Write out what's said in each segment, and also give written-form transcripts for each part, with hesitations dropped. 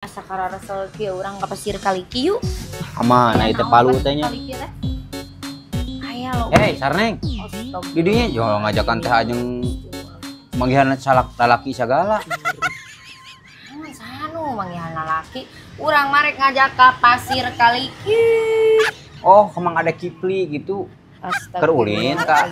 Asa kararesel kieu urang ka Pasir Kaliki yuk. Aman, nah itu palu teh nya. Aya lo. Hei, Sarneng. Didinya jo ngajakan teh ajeng manggihan salak lalaki sagala. Sanu manggihan lalaki. Urang marek ngajak ka Pasir Kaliki. Oh, kemang ada Kipli gitu. Keur ulin ka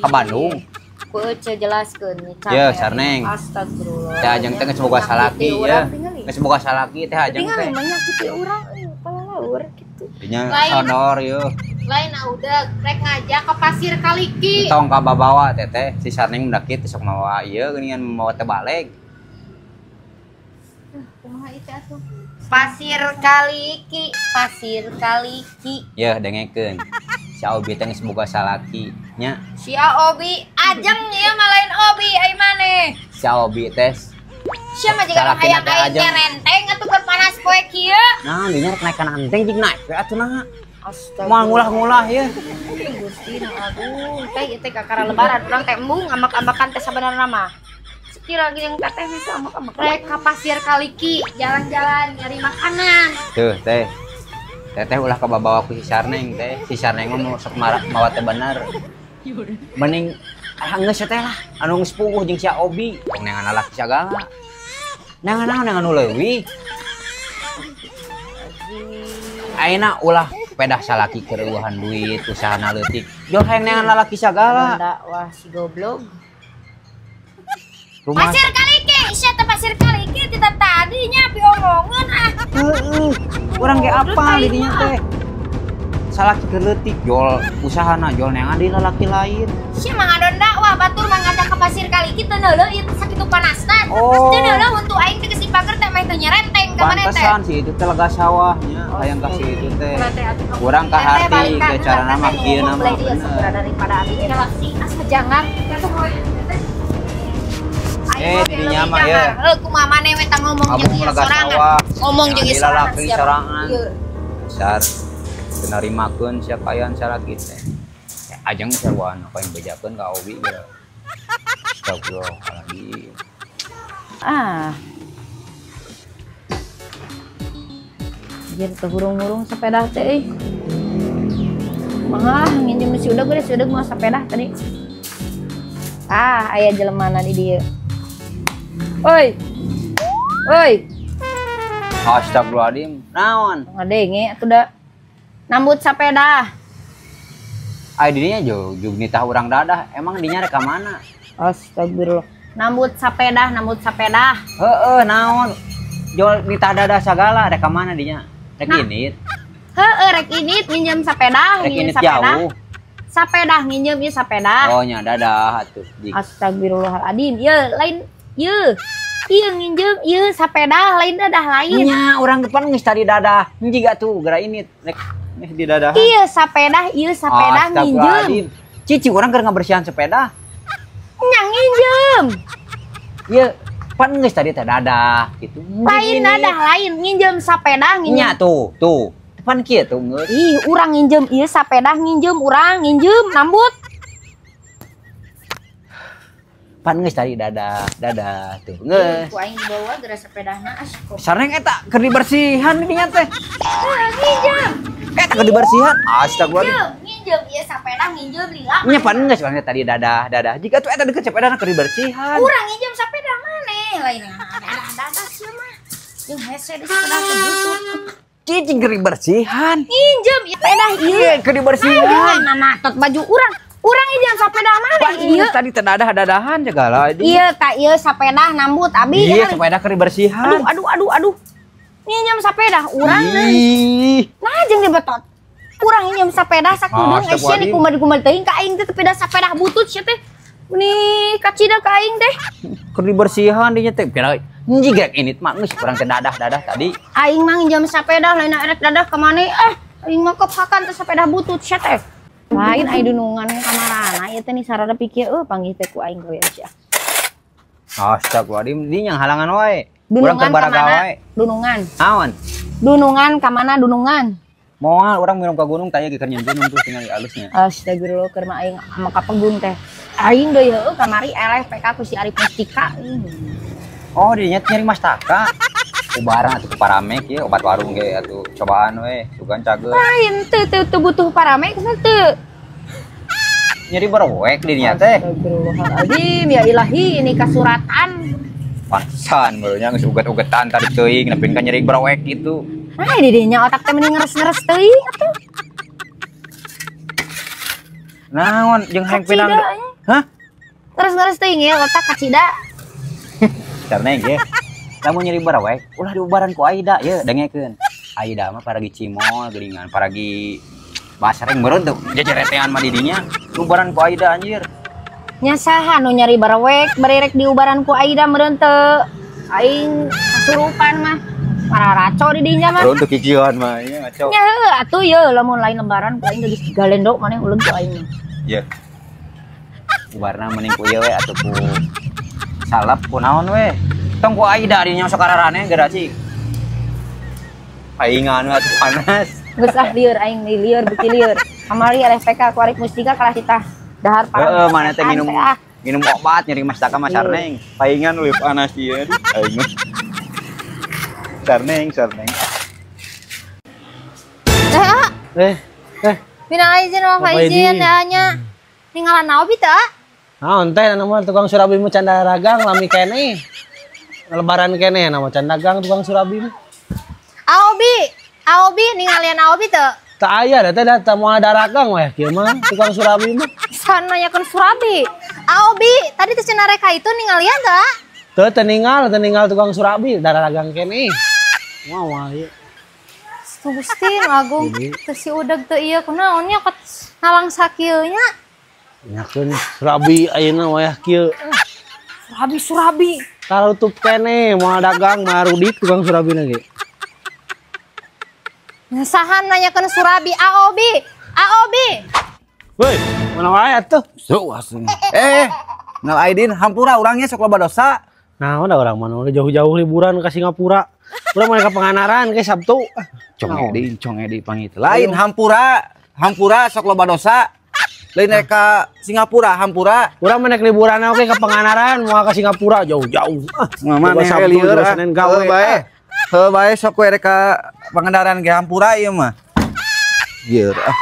Bandung. Ku ece jelaskeun nih. Ya, Sarneng. Astagfirullah. Teh ajeng teh geus boga salaki ya. Geus boga salaki teh ajeng teh. Tinggal menyakiti urang palalaur gitu. Dinya sodor yeuh. Lain udah rek ngajak ke Pasir Kaliki. Tong ka babawa teteh si Sarneng mendaki teh sok mawa ieu geuningan mawa teh baleg. Kumaha ieu teh atuh? Pasir Kaliki, Pasir Kaliki. Yeuh dengekeun. Si Obi teh geus boga salaki nya. Si Obi ajeng ieu mah lain Obi ai maneh. Si Obi teh sia mah jiga hayang aing teh renteng atuh keur panas poe kieu. Nah, dinya rek naik kana renteng jeung naik we atuh nah. Moal ngulah-ngulah ieu. Gusti nu agung teh ieu teh kakara lebaran urang teh embung ambak-ambakan teh sabenerna mah. Sekira jeung teteh bisa ambak-ambakan. Rek ka Pasir Kaliki jalan-jalan nyari makanan. Tuh teh. Teteh ulah kababawa ku si Sarneng teh. Si Sarneng mah mau sok mawa teh bener. Mending ah geus teh lah anu geus puguh jeung si Obi. Neangan lalaki sagala. Neangan anu leuwih. Ayeuna ulah pedah salaki keur eueuhan duit usahana leutik. Jol hayang neangan lalaki sagala. Wah si goblok. Rumah. Pasir Kaliki, sia teh Pasir Kaliki tita tadi nya piomongeun ah. Heeh. Urang ge apal di dinya teh. Salaki keur leutik jol usahana jol neangan di lalaki lain. Sia mah ngadon dakwah batur mah ngajak ka Pasir Kaliki teu neuleuh ieu teh sakitu panasna. Oh. Teu neuleuh huntu aing teh geus dipager teh mah teu nyerenteng ka maneh teh. Pantesan si itu teh lega sawahnya hayang ka si itu teh. Urang ka harti ge carana mah kieu na mah bener. Daripada abi galaksi asa jangan eh dinya mah ye. Heuh kumaha maneh we tah ngomong jeung ieu sorangan. Ngomong jeung ieu sorangan. Besar. Teu narimakeun sia kaayaan salaki teh. Ajeng sarua anu paling bejakeun ka Obi ge. Astagfirullahaladzim. Ah. Jadi teu hurung-hurung sepeda teh euy. Mah nginjem si udah geus udah mau sepeda tadi. Ah, aya jelemana di dieu. Oi. Oi. Astagfirullahaladzim. Naon? Ngadenge atuh da. Nambut sepeda. Ai dirinya jug nitah urang dadah. Emang dinya rek ka mana? Astagfirullah. Nambut sepeda, nambut sepeda. Heeh, naon? Jol nitah dadah sagala rek ka mana dinya? Rek init. Heeh, rek init minjem sepeda, minjem sepeda. Jauh. Sepeda nginjem ieu sepeda. Oh nya dadah atuh. Astagfirullahaladzim. Ieu lain ieu. Ieu nginjem ieu sepeda lain dadah lain. Nya urang depan geus tadi dadah. Jiga tuh geura init rek di dadah. Ieu sepeda nginjem. Cici urang keur ngabersihan sepeda. Nya nginjem. Ieu pan geus tadi teh dadah gitu. Lain dadah lain nginjem sepeda nginjem. Nya tuh, tuh. Pan kieu tuh geus. Ih, urang nginjem ieu sepeda nginjem urang nginjem nambut. Pan geus tadi dadah, dadah tuh geus. Ku aing dibawa geura sepedahna as kok. Sareng eta keur dibersihan dinya teh. Nginjem. Eta keur dibersihan. Astagfirullah. Nginjem ieu sepeda nginjem lila. Nya pan geus urang tadi dadah, dadah. Jika tuh eta deket sepedana keur dibersihan. Urang nginjem sepeda maneh lain dadah dadah sia mah. Jeung hese di sepeda teh butut. Cicing keur dibersihan. Nginjem ieu sepeda ieu keur dibersihan. Nah, matot baju urang. Urang nginjem sepeda maneh ieu. Tadi teh dadah-dadahan segala. Ieu tak ieu sepeda nambut abi. Iya sepeda keur dibersihan. Aduh aduh aduh aduh. Nginjem sepeda urang. Nah jeung dibetot. Urang nginjem sepeda sakudeung ai sia dikumbal-kumbal teuing ka aing teh sepeda sepeda butut sia teh. Meni kacida ka aing teh. Keur dibersihan dinya teh. Kira jiga init mah geus urang teh dadah-dadah tadi. Aing mah nginjem sepeda lain erek dadah ka maneh eh aing mah kepakan teh sepeda butut sia teh. Lain ai dunungan kamarana ieu teh ni sarada pikir eueuh panggih teh ku aing gawe sia. Astagfirullahaladzim, dinya halangan wae. Urang Dunungan teh baraga wae. Dunungan. Naon? Dunungan ka mana dunungan? Moal urang minum ka gunung taya ge keur nyeun gunung tuh tinggal alusnya. Astagfirullah keur mah aing ama ka pegung teh. Aing deui heueuh kamari eleh PK ku si Arif Mustika. Oh, dinya nyari mastaka. Ubaran atuh ku paramek ye obat warung ge atuh cobaan we sugan cager. Lain teu teu butuh paramek teu. Nyeri berwek di dinya teh. Astagfirullahaladzim ya ilahi ini kasuratan. Pantesan barunya geus uget-ugetan tadi teuing nepin ka nyeri berwek gitu. Nah di dinya otak teh mending ngeres-ngeres teuing atuh. Naon jeung hayang pinang. Hah? Ngeres-ngeres teuing ya otak kacida. Carneng ye. Lamun nyeri berwek ulah diubaran ku Aida ye dengekeun. Aida mah paragi cimol geuningan paragi basreng meureun teu jejeretean mah di dinya ubaran ku Aida anjir. Nya saha nu nyeri berwek bari rek diubaran ku Aida meureun teu. Aing kasurupan mah pararaco di dinya mah. Meureun teu kikieuan mah ieu ngaco. Nya heuh atuh ye lamun lain lebaran ku aing geus digalendo maneh uleug ku aing. Ye. Ubarna mending ku ieu we atuh ku salap ku naon we. Tong ku Aida di nya sok ararane geura cik. Paingan we atuh panas. Geus ah lieur aing lieur beuki lieur. Kamari LPK ku arek mustika kalah kita dahar parah. Heeh, mana teh minum obat nyeri mastaka mah sarneng. Paingan leuwih panas ieu aing. Sarneng, sarneng. Eh. Minal aizin wal faizin nya. Ninggalan naon bi teh? Naon teh nama tukang surabi mah can dagang lami keneh. Lebaran keneh nama can dagang tukang surabi mah. Aobi ningalian Aobi teu? Teu aya da teh da moal daragang weh kieu mah tukang surabi mah. Sana nanyakeun surabi. Aobi tadi teh cenah rek ka itu ningalian teu? Teu teu ninggal tukang surabi daragang keneh. Moal ieu. Gusti nu agung teu si udeg teu ieu kunaon nya kat ngalang sakieu nya. Nyakeun surabi ayeuna wayah kieu. Surabi. Tarutup keneh moal dagang marudik tukang surabina ge. Sahan nanyakeun surabi Aobi. Aobi. Woi, mana wae atuh? Sok asung. Nal Aidin hampura urangnya sok loba dosa. Nah, udah orang mana udah jauh-jauh liburan ke Singapura. Urang mana ke Pangandaran ke Sabtu. Cong edi pangit. Lain hampura, hampura sok loba dosa. Lain rek ka Singapura hampura. Urang mana liburan oke ke Pangandaran, mau ke Singapura jauh-jauh. Mana Sabtu Senin gawe. Heuh bae sok we rek ka Pangandaran ge hampura ieu mah. Ieu ah.